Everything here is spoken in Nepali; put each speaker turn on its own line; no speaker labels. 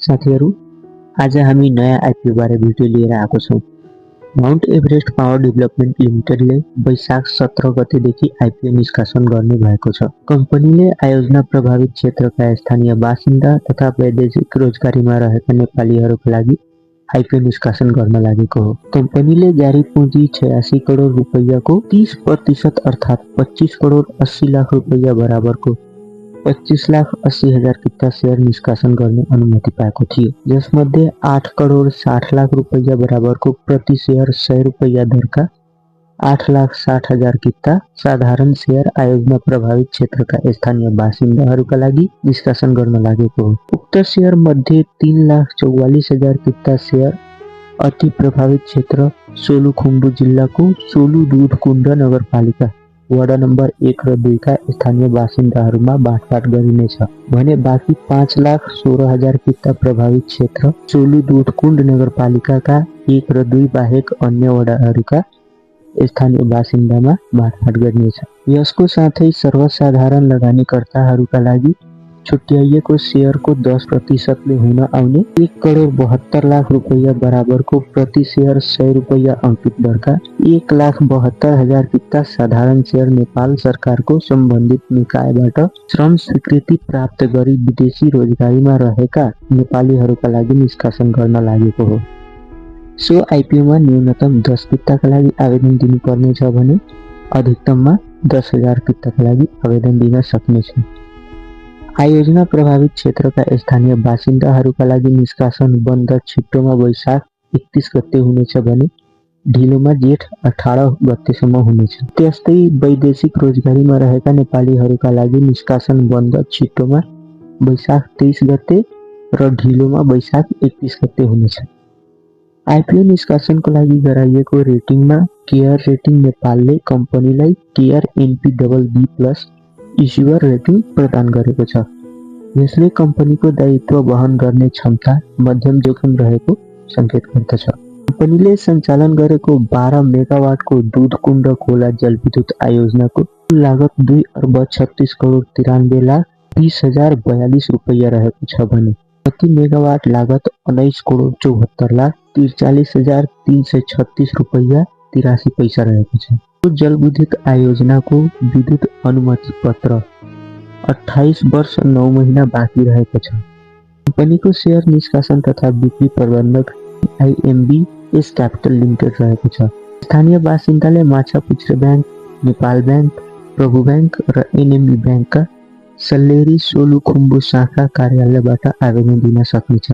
साथीहरू, आज हामी नयाँ आइपिओ बारे भिडियो लिएर आएको छौँ। माउन्ट एभरेस्ट पावर डेभलपमेन्ट लिमिटेडले वैशाख 17 गतेदेखि आइपिओ निष्कासन गर्ने भएको छ। कम्पनीले आयोजना प्रभावित क्षेत्रका स्थानीय बासिन्दा तथा वैदेशिक रोजगारीमा रहेका नेपालीहरूका लागि आइपिओ निष्कासन गर्न लागेको हो। कम्पनीले जारी पुँजी 86 करोड रुपैयाँको 30% अर्थात् 25 करोड 80 लाख रुपैयाँ बराबरको 25,80,000 किता शेयर निष्कासन गर्ने अनुमति पाएको थियो, जसमध्ये 8 करोड 60 लाख रुपैयाँ बराबरको प्रति शेयर 100 रुपैयाँ दरका 8,60,000 किता साधारण शेयर आयोजना प्रभावित क्षेत्रका स्थानीय बासिन्दाहरूका लागि निष्कासन गर्न लागेको हो। उक्त शेयर मध्ये 3,44,000 किता शेयर अति प्रभावित क्षेत्र सोलुखुम्बु जिल्लाको सोलु दुधकुण्ड नगरपालिका वडा नम्बर 1 र 2 का स्थानीय बासिन्दाहरूमा बाँडफाँड गरिनेछ भने बाँकी 5,16,000 किता प्रभावित क्षेत्र सोलु दुधकुण्ड नगरपालिकाका 1 र 2 बाहेक अन्य वडाहरूका स्थानीय बासिन्दामा बाँडफाँड गरिनेछ। यसको साथै सर्वसाधारण लगानीकर्ताहरूका लागि छुट्याइएको शेयरको 10% ले हुन आउने 1 करोड 72 लाख रुपैयाँ बराबरको प्रति शेयर 100 रुपैयाँ अंकित दरका 1,72,000 किता साधारण शेयर नेपाल सरकारको सम्बन्धित निकायबाट श्रम स्वीकृति प्राप्त गरी विदेशी रोजगारीमा रहेका नेपालीहरूका लागि निष्कासन गर्न लागेको हो। सो आइपिओमा न्यूनतम 10 किताका लागि आवेदन दिनुपर्नेछ भने अधिकतममा 10,000 किताका लागि आवेदन दिन सकिनेछ। आयोजना प्रभावित क्षेत्रका स्थानीय बासिन्दाहरूका लागि निष्कासन बन्द छिटोमा वैशाख 31 गते हुनेछ भने ढिलोमा जेठ 18 गतेसम्म हुनेछ। त्यस्तै वैदेशिक रोजगारीमा रहेका नेपालीहरूका लागि निष्कासन बन्द छिटोमा वैशाख 23 गते र ढिलोमा वैशाख 31 गते हुनेछ। आइपिओ निष्कासनको लागि गराइएको रेटिङमा केयर रेटिङ नेपालले कम्पनीलाई केयर NP++ इस्युअर रेटिङ प्रदान गरेको छ। यसले कम्पनीको दायित्व वहन गर्ने क्षमता मध्यम जोखिम रहेको संकेत गर्दछ। कम्पनीले सञ्चालन गरेको 12 मेगावाटको दुधकुण्ड खोला जलविद्युत आयोजनाको लागत 2 अर्ब 36 करोड 93 लाख 30,042 रुपैयाँ रहेको छ भने प्रति मेगावाट लागत 19 करोड 74 लाख 43,336 रुपैयाँ 83 पैसा रहेको छ। जलविद्युत आयोजनाको विद्युत अनुमति पत्र 28 वर्ष 9 महिना बाँकी रहेको छ। कम्पनीको शेयर निष्कासन तथा बिक्री प्रबन्धक IMBS क्यापिटल लिमिटेड रहेको छ। स्थानीय बासिन्दाले माछापुच्छ्रे ब्याङ्क, नेपाल ब्याङ्क, प्रभु ब्याङ्क र NMB ब्याङ्कका सल्लेरी सोलुखुम्बु शाखा कार्यालयबाट आवेदन दिन सक्नेछ।